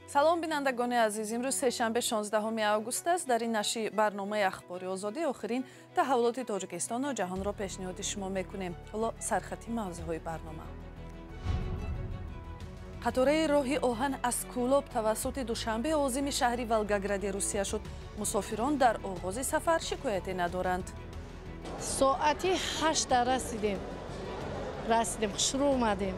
Салом, бинандагони азиз. Имрӯз сешанбе, 16 август аст. Дар ин нашри барномаи Ахбори Озодӣ охирин таҳаввулоти Тоҷикистону ҷаҳонро пешниҳоди шумо мекунем. Ҳоло сархати мавзӯъҳои барнома. Қатораи роҳи оҳан аз Кӯлоб тавассути Душанбе озими шаҳри Волгогради Русия шуд. Мусофирон дар оғози сафар шикояте надоранд. Соати 8 расидем. Расидем, хушрӯ омадем.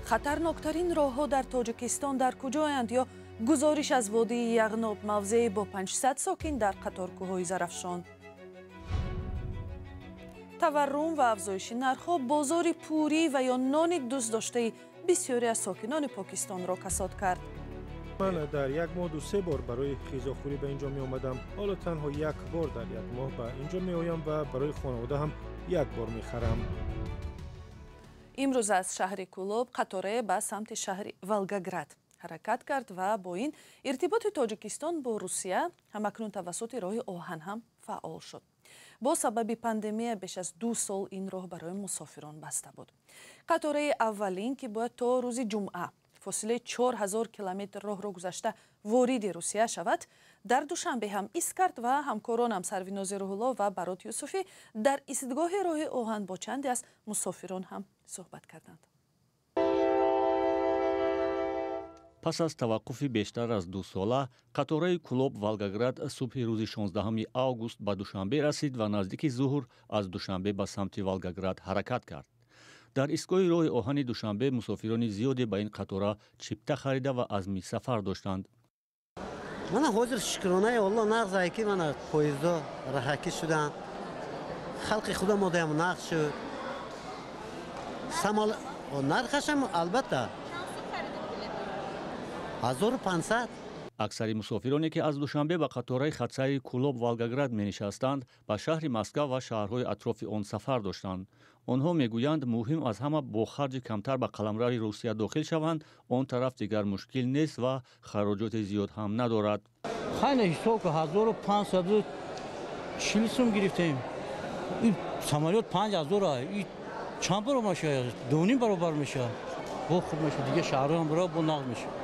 Хатарноктарин роҳҳо дар Тоҷикистон дар куҷоянд? Ё гузориш аз водии Яғноб, мавзеи бо 500 сокин дар қаторкӯҳҳои Зарафшон. Таваррум ва афзоиши нархҳо бозори пурӣ ва ё нони дӯстдоштаи бисёре аз сокинони Покистонро касод кард. Ман дар як моҳ 2-3 бор барои ғизохӯрӣ ба инҷо меомадам. Ҳоло танҳо як бор дар як моҳ ба инҷо меоям ва барои хонавода ҳам як бор мехарам. Имрӯз аз шаҳри Кӯлоб қаторае ба самти шаҳри Волгоград ҳаракат кард ва бо ин иртиботи Тоҷикистон бо Русия ҳамакнун тавассути роҳи оҳан ҳам фаъол шуд. Бо сабаби пандемия беш аз 2 сол ин роҳ барои мусофирон баста буд. Қатораи аввалин, ки бояд то рӯзи ҷумъа фосилаи 4000 километр роҳро гузашта вориди Русия шавад, дар Душанбе ҳам ист кард ва ҳамкоронам Сарвинози Рӯҳулло ва Барот Юсуфӣ дар истгоҳи роҳи оҳан бо чанде аз мусофирон ҳам суҳбат карданд. Пас аз таваққуфи бештар аз 2 сола, қатораи Кӯлоб Волгоград субҳи рӯзи 16 август ба Душанбе расид ва наздики зуҳр аз Душанбе ба самти Волгоград ҳаракат кард. Дар истгоҳи роҳи оҳани Душанбе мусофирони зиёде ба ин қатора чипта харида ва азми сафар доштанд. Мана ҳозир шукронаи Аллоҳ нағзае ки мана поездо раҳакӣ шуданд. Халқи худо модаям нағз шуд. Самол нархашам албатта 1500. Аксари мусофироне ки аз Душанбе ба қатораи хатсайри Кӯлоб Волгоград менишастанд, ба шаҳри Москва ва шаҳрҳои атрофи он сафар доштанд. Онҳо мегӯянд, муҳим аз ҳама бо харҷи камтар ба қаламрави Русия дохил шаванд, он тараф дигар мушкил нест ва хароҷоти зиёд ҳам надорад. Хайне ҳисоб ки 1540 сум гирифтем. Ин самолёт 5000, ин чанд баробар мешавад? 2.5 баробар мешавад. Бо хуб мешавад, дигар шаҳрҳо ҳам баробар бо нағз мешавад.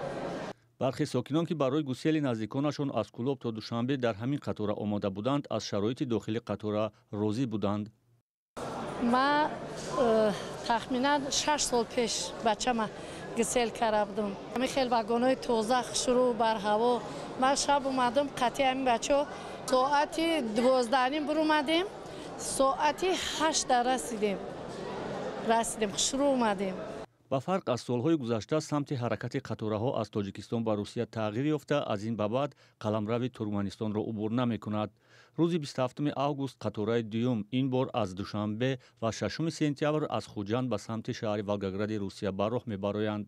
Бархе сокинон, ки барои гусели наздиконашон аз Кӯлоб то Душанбе дар ҳамин қатора омода буданд, аз шароити дохили қатора розӣ буданд. Ман тахминан 6 сол пеш бачама гусел карда будам. Ҳамин хел вагонҳои тоза, хушрӯ, барҳаво. Ман шаб омадам қатъи ҳамин бачаҳо. Соати 12:30 биромадем, соати 8 расидем. Расидем, хушрӯ омадем. Ба фарқ аз солҳои гузашта, самти ҳаракати қатораҳо аз Тоҷикистон ба Русия тағйир ёфта, аз ин ба баъд қаламрави Туркманистонро убур намекунад. Рӯзи 27 август қатораи дуюм ин бор аз Душанбе ва 6 сентябр аз Хуҷанд ба самти шаҳри Волгогради Русия ба роҳ мебароянд.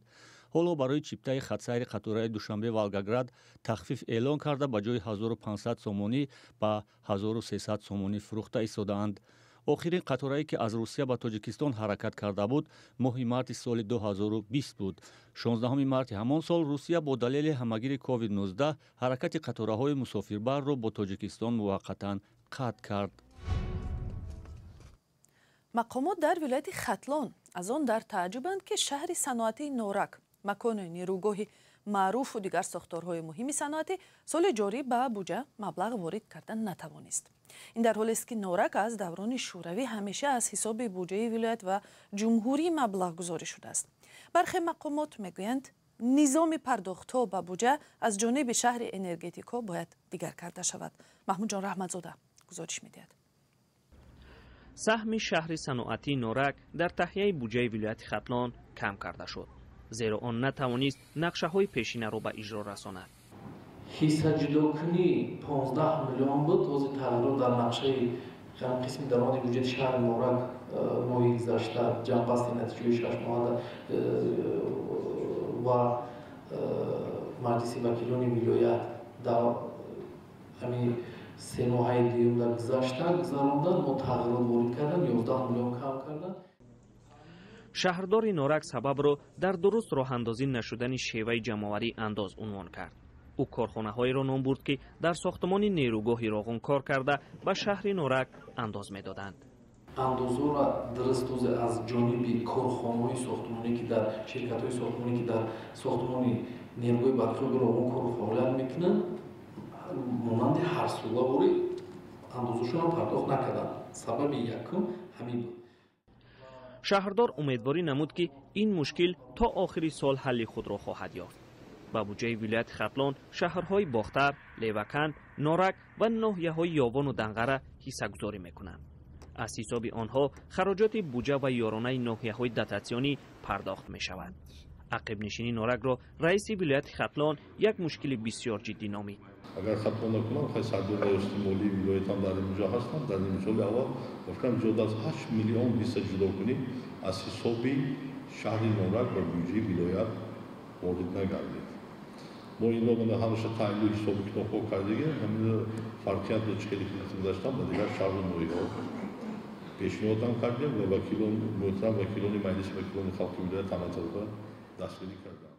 Ҳоло барои чиптаи хатсайри қатораи Душанбе Волгоград тахфиф эълон карда, ба ҷои 1500 сомонӣ ба 1300 сомонӣ фурӯхта истодаанд. Охирин қаторае ки аз Русия ба Тоҷикистон ҳаракат карда буд, моҳи марти соли 2020 буд. 16 марти ҳамон сол Русия бо далели ҳамагири COVID-19 ҳаракати қатораҳои мусофирбарро бо Тоҷикистон муваққатан қатъ кард. Мақомот дар вилояти Хатлон аз он дар тааҷҷубанд, ки шаҳри саноатии Норак, макони нерӯгоҳи маъруфу дигар сохторҳои муҳими саноатӣ, соли ҷорӣ ба буҷа маблағ ворид карда натавонист. Ин дар ҳолест, ки Норак аз даврони Шӯравӣ ҳамеша аз ҳисоби буҷаи вилоят ва ҷумҳурӣ маблағгузорӣ шудааст. Бархе мақомот мегӯянд, низоми пардохтҳо ба буҷа аз ҷониби шаҳри энергетикҳо бояд дигар карда шавад. Маҳмудҷон Раҳматзода гузориш медиҳад. Саҳми шаҳри саноатии Норак дар таҳияи буҷаи вилояти Хатлон кам карда шуд, зеро он натавонист нақшаҳои пешинаро ба иҷро расонад. Ҳиссаҷудокунӣ 15 миллион буд. Ҳозир тағйирот дар нақшаи қисми даромади буҷети шаҳри Норак моҳи гузашта ҷамъбасти натиҷаи 6 моҳа ва маҷлиси вакилони вилоят дар ҳамин 3 моҳаи дуюм дар гузашта гузарондан, мо тағйирот ворид кардан, 11 миллион кам кардан. Шаҳрдори Норак сабабро дар дуруст роҳандозӣ нашудани шеваи ҷамъоварии андоз унвон кард. Ӯ корхонаҳоеро ном бурд, ки дар сохтмони нерӯгоҳи Роғун кор карда ба шаҳри Норак андоз медоданд. Андозҳоро дуруст аз ҷониби корхонаҳои сохтмонӣ, ки дар ширкатҳои сохтмонӣ, ки дар сохтмони нерӯгоҳи барқии Роғун кору фаъолият мекунанд, монанди ҳарсола бори андозашонро пардохт накарданд. Сабаби якум ҳамин буд. Шаҳрдор умедворӣ намуд, ки ин мушкил то охири сол ҳалли худро хоҳад ёфт. Ба буҷаи вилояти Хатлон шаҳрҳои Бохтар, Левакан, Норак ва ноҳияҳои Ёвону Данғара ҳиссагузорӣ мекунанд. Аз ҳисоби онҳо хароҷоти буҷа ва ёронаи ноҳияҳои дотатсионӣ пардохт мешавад. Ақибнишинии Норакро раиси вилояти Хатлон як мушкили бисёр ҷиддӣ номид. Агар хато накунам, сардори раёсати молии вилоятам дар инҷо ҳастам. Дар нимсоли аввал фикрам зиёд аз 8 миллион ҳисса ҷудо кунем аз ҳисоби шаҳри Норак ба буҷаи вилоят ворид нагардид. Мо инро ҳамеша таҳлилу ҳисобу китобҳо кардагем, ҳамин фарқиятро чӣ хеле гузаштам ба дигар шаҳру ноҳияҳо пешниҳодам кардем ва вакилон, муҳтарам вакилони маҷлиси вакилони халқи вилоят ҳаматарфа дастгирӣ карданд.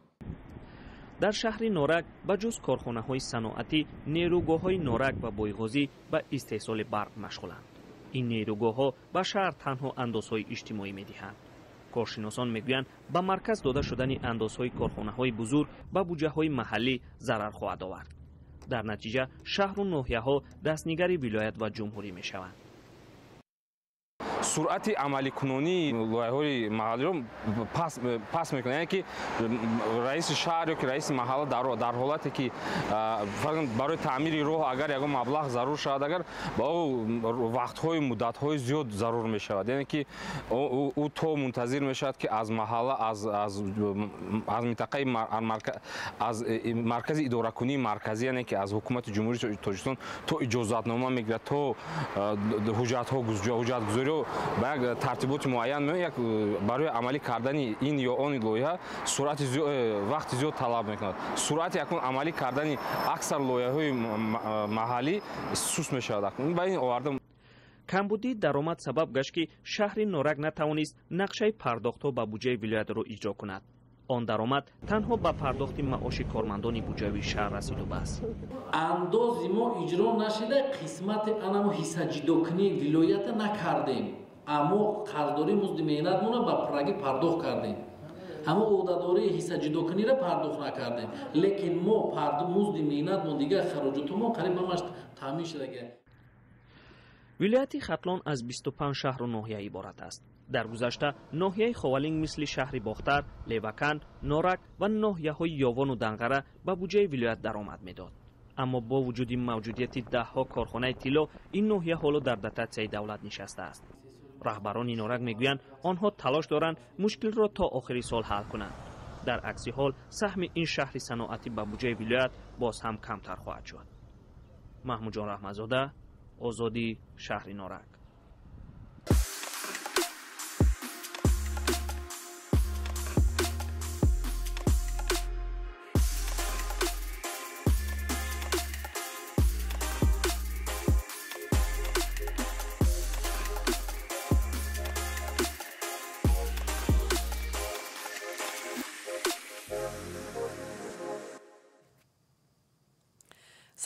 Дар шаҳри Норак ба ҷуз корхонаҳои саноатӣ, нерӯгоҳҳои Норак ва Бойғозӣ ба истеҳсоли барқ машғуланд. Ин нерӯгоҳҳо ба шаҳр танҳо андозҳои иҷтимоӣ медиҳанд. Коршиносон мегӯянд, ба марказ дода шудани андозҳои корхонаҳои бузург ба буҷаҳои маҳаллӣ зарар хоҳад овард. Дар натиҷа шаҳру ноҳияҳо дастнигари вилоят ва ҷумҳурӣ мешаванд. Суръати амаликунонии лоиҳаҳои маҳаллиро пас мекунад, яъне ки раиси шаҳр ё ки раиси маҳалла дар ҳолате ки барои таъмири роҳ агар ягон маблағ зарур шавад, агар ба ӯ вақтҳои муддатҳои зиёд зарур мешавад, яъне ки ӯ то мунтазир мешавад, ки аз маҳалла, аз минтақаи, аз маркази идоракунии марказӣ, яъне ки аз ҳукумати Ҷумҳурии Тоҷикистон то иҷозатнома мегирад, то ҳуҷҷатҳо ҳуҷҷатгузориҳо ба як тартиботи муайян меояд, як барои амалӣ кардани ин ё он лоиҳа суръати вақти зиёд талаб мекунад. Суръати акнун амалӣ кардани аксар лоиҳаҳои маҳаллӣ суст мешавад. Акнун ба ин оварда камбудии даромад сабаб гашт, ки шаҳри Норак натавонист нақшаи пардохтҳо ба буҷаи вилоятро иҷро кунад. Он даромад танҳо ба пардохти маоши кормандони буҷавии шаҳр расиду бас. Андози мо иҷро нашида, қисмати анамо ҳиссаҷудокунии вилоята накардем. Аммо қарздории музди меҳнатмонро ба пуррагӣ пардохт кардем. Ҳамо ӯҳдадории ҳиссаҷудокуниро пардохт накардем. Лекин мо музди меҳнатмон, дигар хароҷотҳомон қариб ҳамаш таъмин шудагист. Вилояти Хатлон аз 25 шаҳру ноҳия иборат аст. Дар гузашта ноҳияи Ховалинг мисли шаҳри Бохтар, Левакан, Норак ва ноҳияҳои Ёвону Данғара ба буҷаи вилоят даромад медод. Аммо бо вуҷуди мавҷудияти даҳҳо корхонаи тилло, ин ноҳия ҳоло дар дотатсияи давлат нишастааст. Раҳбарони Норак мегӯянд, онҳо талош доранд мушкилро то охири сол ҳал кунанд. Дар акси ҳол саҳми ин шаҳри саноатӣ ба буҷаи вилоят боз ҳам камтар хоҳад шуд. Маҳмудҷон Раҳматзода, Озодӣ, шаҳри Норак.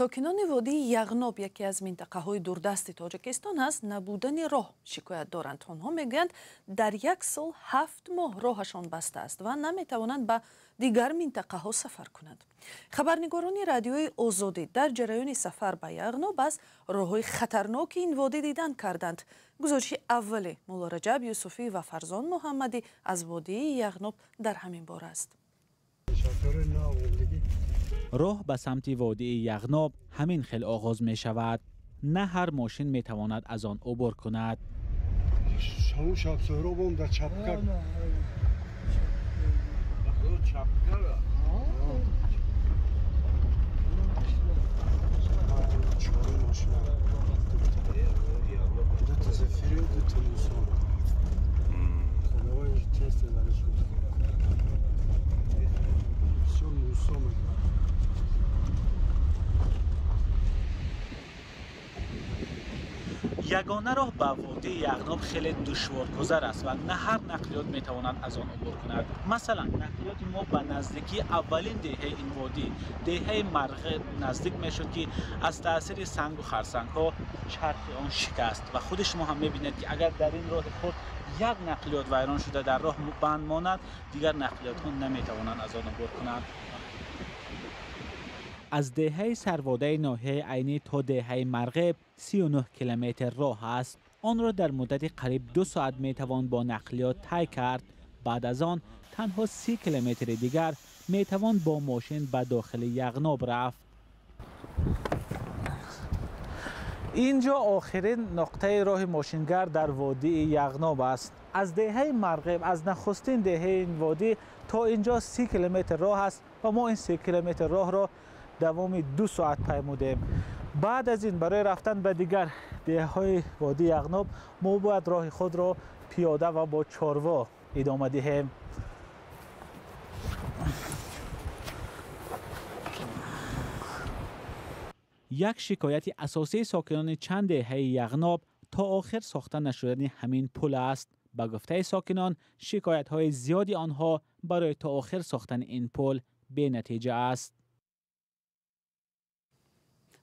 Сокинони водии Яғноб, яке аз минтақаҳои дурдасти Тоҷикистон, аз набудани роҳ шикоят доранд. Онҳо мегӯянд, дар як сол 7 моҳ роҳашон баста аст ва наметавонанд ба дигар минтақаҳо сафар кунанд. Хабарнигорони радиои Озодӣ дар ҷараёни сафар ба Яғноб аз роҳҳои хатарноки ин водӣ дидан карданд. Гузориши аввали Муллораҷаб Юсуфӣ ва Фарзон Муҳаммадӣ аз водии Яғноб дар ҳамин бора аст. Роҳ ба самти водии Яғноб ҳамин хел оғоз мешавад. На ҳар мошин метавонад аз он убур кунад. Ягона роҳ ба водии Яғноб хеле душворгузар аст ва на ҳар нақлиёт метавонад аз он убур кунад. Масалан, нақлиёти мо ба наздикии аввалин деҳаи ин водӣ, деҳаи Марғеб, наздик мешуд, ки аз таъсири сангу харсангҳо чархи он шикаст. Ва худи шумо ҳам мебинед, ки агар дар ин роҳи худ як нақлиёт вайрон шуда дар роҳ банд монад, дигар нақлиётҳо наметавонанд аз он убур кунанд. Аз деҳаи Сарводаи ноҳияи Айнӣ то деҳаи Марғеб 39 километр роҳ аст. Онро дар муддати қариб 2 соат метавон бо нақлиёт тай кард. Баъд аз он танҳо 30 километри дигар метавон бо мошин ба дохили Яғноб рафт. Инҷо охирин нуқтаи роҳи мошингард дар водии Яғноб аст. Аз деҳаи Марғеб, аз нахустин деҳаи ин водӣ то инҷо 30 километр роҳ аст ва мо ин 30 километр роҳро давоми 2 соат паймудем. Баъд аз ин барои рафтан ба дигар деҳаҳои водии Яғноб мо бояд роҳи худро пиёда ва бо чорво идома диҳем. Як шикояти асосии сокинони чанд деҳаи Яғноб то охир сохта нашудани ҳамин пул аст. Ба гуфтаи сокинон, шикоятҳои зиёди онҳо барои то охир сохтани ин пул бенатиҷа аст.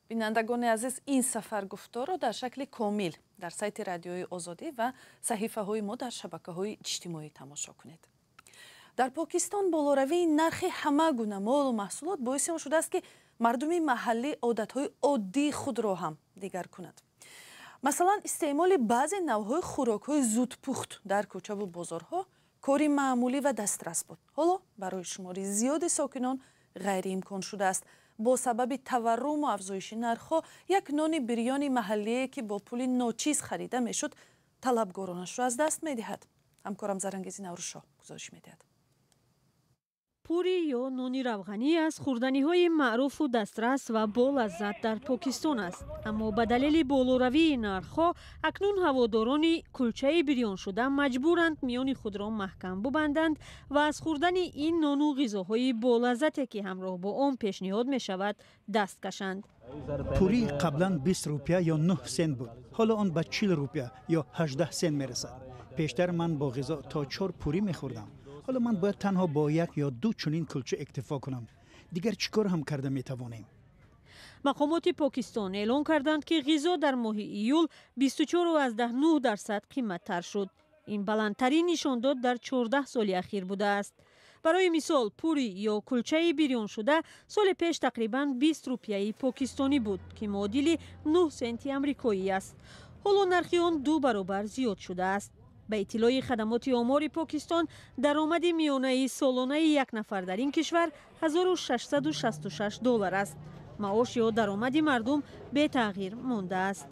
Бинандагони азиз, ин сафаргуфторро дар шакли комил дар сайти Радиои Озодӣ ва саҳифаҳои мо дар шабакаҳои иҷтимоӣ тамошо кунед. Дар Покистон болоравии нархи ҳама гуна молу маҳсулот боиси он шудааст, ки мардуми маҳаллӣ одатҳои оддии худро ҳам дигар кунад. Масалан, истеъмоли баъзе навъҳои хӯрокҳои зудпухт дар кӯчаву бозорҳо кори маъмулӣ ва дастрас буд. Ҳоло барои шумори зиёди сокинон ғайриимкон шудааст. Бо сабаби таварруму афзоиши нархҳо як нони бирёни маҳаллие, ки бо пули ночиз харида мешуд, талабгоронашро аз даст медиҳад. Ҳамкорам Зарангези Наврӯзшоҳ гузориш медиҳад. Пури ё нони равғанӣ аз хӯрданиҳои маъруфу дастрас ва болаззат дар Покистон аст. Аммо ба далели болоравии нархҳо акнун ҳаводорони кулчаи бирёншуда маҷбуранд миёни худро маҳкам бубанданд ва аз хӯрдани ин нону ғизоҳои болаззате, ки ҳамроҳ бо он пешниҳод мешавад, даст кашанд. Пурӣ қаблан 20 рупия ё 9 сент буд. Ҳоло он ба 40 рупия ё 18 сент мерасад. Пештар ман бо ғизо то 4 пурӣ мехӯрдам. Ҳоло ман бояд танҳо бо як ё ду чунин кулча иктифо кунам. Дигар чӣ кор ҳам карда метавонем? Мақомоти Покистон эълон карданд, ки ғизо дар моҳи июл 24,9% қиматтар шуд. Ин баландтарин нишондод дар 14 соли ахир будааст. Барои мисол, пури ё кулчаи бирёншуда соли пеш тақрибан 20 рупияи покистонӣ буд, ки муодили 9 сенти амрикоӣ аст. Ҳоло нархи он 2 баробар зиёд шудааст. Ба иттилои хадамоти омори Покистон, даромади миёнаи солонаи як нафар дар ин кишвар 1666 доллар аст. Маош ё даромади мардум бетағйир мондааст.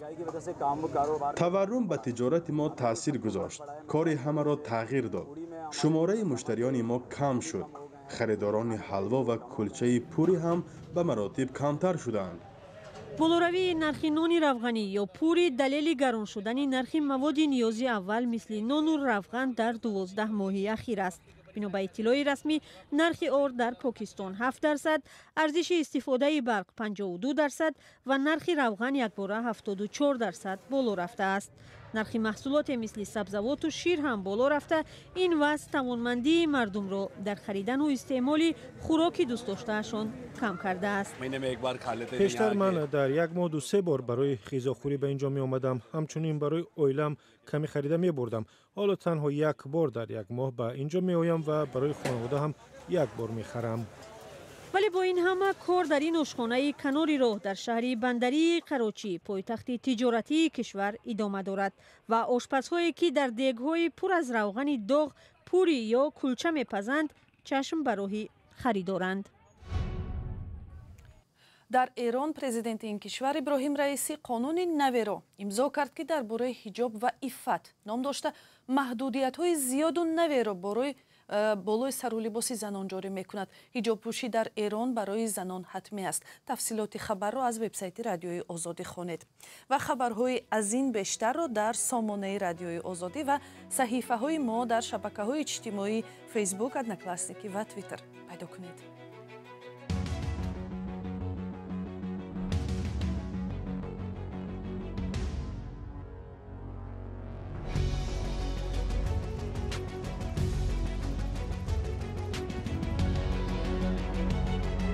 Таваррум ба тиҷорати мо таъсир гузошт. Кори ҳамаро тағйир дод. Шумораи муштариёни мо кам шуд. Харидорони ҳалво ва кулчаи пурӣ ҳам ба маротиб камтар шуданд. Болоравии нархи нони равғанӣ ё пури далели гарон шудани нархи маводи ниёзи аввал мисли нону равған дар 12 моҳи ахир аст. Бино ба иттилои расмӣ, нархи орд дар Покистон 7%, арзиши истифодаи барқ 52% ва нархи равған якбора 74% боло рафтааст. Нархи маҳсулоте мисли сабзавоту шир ҳам боло рафта, ин вазъ тавонмандии мардумро дар харидану истеъмоли хӯроки дӯстдоштаашон кам кардааст. Пештар ман дар як моҳ 2-3 бор барои ғизохӯрӣ ба инҷо меомадам. Ҳамчунин барои оилаам каме харида мебурдам. Ҳоло танҳо як бор дар як моҳ ба инҷо меоям ва барои хонавода ҳам як бор мехарам. Вале бо ин ҳама кор дар ин ошхонаи канори роҳ дар шаҳри бандарии Карочӣ, пойтахти тиҷоратии кишвар, идома дорад ва ошпазҳое, ки дар дегҳои пур аз равғани доғ пури ё кулча мепазанд, чашм ба роҳи харидоранд. Дар Эрон президенти ин кишвар Иброҳим Раисӣ қонуни наверо имзо кард, ки дар бораи ҳиҷоб ва иффат ном дошта маҳдудиятҳои зиёду наверо барои болои сару либоси занон ҷорӣ мекунад. Ҳиҷобпӯшӣ дар Эрон барои занон ҳатмӣ аст. Тафсилоти хабарро аз вебсайти Радиои Озодӣ хонед ва хабарҳои аз ин бештарро дар сомонаи Радиои Озодӣ ва саҳифаҳои мо дар шабакаҳои иҷтимоӣ Фейсбук, Одноклассники ва Твиттер пайдо кунед.